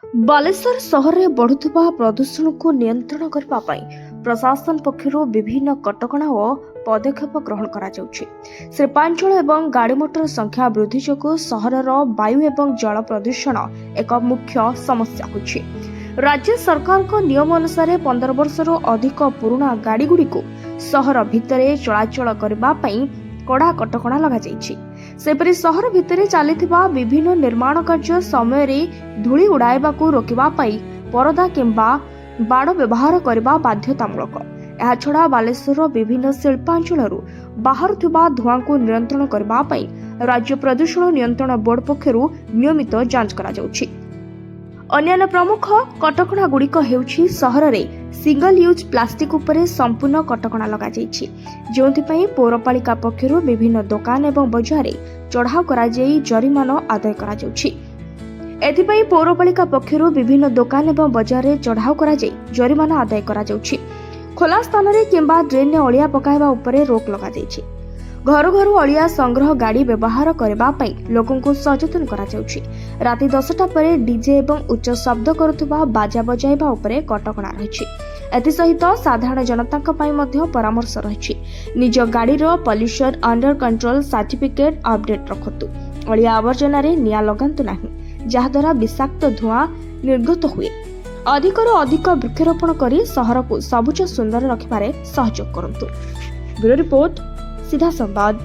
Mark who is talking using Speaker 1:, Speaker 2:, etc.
Speaker 1: ବାଲେଶ୍ୱର ସହରରେ ବଢ଼ୁଥିବା ପ୍ରଦୂଷଣକୁ ନିୟନ୍ତ୍ରଣ କରିବା ପାଇଁ ପ୍ରଶାସନ ପକ୍ଷରୁ ବିଭିନ୍ନ କଟକଣା ଓ ପଦକ୍ଷେପ ଗ୍ରହଣ କରାଯାଉଛି। ଶିଳ୍ପାଞ୍ଚଳ ଏବଂ ଗାଡ଼ିମୋଟର ସଂଖ୍ୟା ବୃଦ୍ଧି ଯୋଗୁଁ ସହରର ବାୟୁ ଏବଂ ଜଳ ପ୍ରଦୂଷଣ ଏକ ମୁଖ୍ୟ ସମସ୍ୟା ହୋଇଛି। ରାଜ୍ୟ ସରକାରଙ୍କ ନିୟମ ଅନୁସାରେ 15 ବର୍ଷରୁ ଅଧିକ ପୁରୁଣା ଗାଡ଼ିଗୁଡ଼ିକୁ ସହର ଭିତରେ ଚଳାଚଳ କରିବା ପାଇଁ କଡ଼ା କଟକଣା ଲଗାଯାଇଛି। ସେହିପରି ସହର ଭିତରେ ଚାଲିଥିବା ବିଭିନ୍ନ ନିର୍ମାଣ କାର୍ଯ୍ୟ ସମୟରେ ଧୂଳି ଉଡ଼ାଇବାକୁ ରୋକିବା ପାଇଁ ପରଦା କିମ୍ବା ବାଡ଼ ବ୍ୟବହାର କରିବା ବାଧ୍ୟତାମୂଳକ। ଏହାଛଡ଼ା ବାଲେଶ୍ୱରର ବିଭିନ୍ନ ଶିଳ୍ପାଞ୍ଚଳରୁ ବାହାରୁଥିବା ଧୂଆଁକୁ ନିୟନ୍ତ୍ରଣ କରିବା ପାଇଁ ରାଜ୍ୟ ପ୍ରଦୂଷଣ ନିୟନ୍ତ୍ରଣ ବୋର୍ଡ ପକ୍ଷରୁ ନିୟମିତ ଯାଞ୍ଚ କରାଯାଉଛି। ଅନ୍ୟାନ୍ୟ ପ୍ରମୁଖ କଟକଣାଗୁଡ଼ିକ ହେଉଛି, ସହରରେ ସିଙ୍ଗଲ ୟୁଜ୍ ପ୍ଲାଷ୍ଟିକ୍ ଉପରେ ସମ୍ପୂର୍ଣ୍ଣ କଟକଣା ଲଗାଯାଇଛି, ଯେଉଁଥିପାଇଁ ପୌରପାଳିକା ପକ୍ଷରୁ ବିଭିନ୍ନ ଦୋକାନ ଏବଂ ବଜାରରେ ଚଢ଼ାଉ କରାଯାଇ ଜରିମାନା ଆଦାୟ କରାଯାଉଛି। ଏଥିପାଇଁ ପୌରପାଳିକା ପକ୍ଷରୁ ବିଭିନ୍ନ ଦୋକାନ ଏବଂ ବଜାରରେ ଚଢ଼ାଉ କରାଯାଇ ଜରିମାନା ଆଦାୟ କରାଯାଉଛି। ଖୋଲା ସ୍ଥାନରେ କିମ୍ବା ଡ୍ରେନ୍ରେ ଅଳିଆ ପକାଇବା ଉପରେ ରୋକ ଲଗାଯାଇଛି। ଘରୁ ଘରୁ ଅଳିଆ ସଂଗ୍ରହ ଗାଡ଼ି ବ୍ୟବହାର କରିବା ପାଇଁ ଲୋକଙ୍କୁ ସଚେତନ କରାଯାଉଛି। ରାତି 10ଟା ପରେ ଡିଜେ ଏବଂ ଉଚ୍ଚ ଶବ୍ଦ କରୁଥିବା ବାଜା ବଜାଇବା ଉପରେ କଟକଣା ରହିଛି। ଏଥିସହିତ ସାଧାରଣ ଜନତାଙ୍କ ପାଇଁ ମଧ୍ୟ ପରାମର୍ଶ ରହିଛି, ନିଜ ଗାଡ଼ିର pollution under control certificate update ରଖନ୍ତୁ। ଅଳିଆ ଆବର୍ଜନାରେ ନିଆଁ ଲଗାନ୍ତୁ ନାହିଁ, ଯାହାଦ୍ୱାରା ବିଷାକ୍ତ ଧୂଆଁ ନିର୍ଗତ ହୁଏ। ଅଧିକରୁ ଅଧିକ ବୃକ୍ଷରୋପଣ କରି ସହରକୁ ସବୁଜ ସୁନ୍ଦର ରଖିବାରେ ସହଯୋଗ କରନ୍ତୁ। ବ୍ୟୁରୋ ରିପୋର୍ଟ, ସିଧା ସମ୍ବାଦ।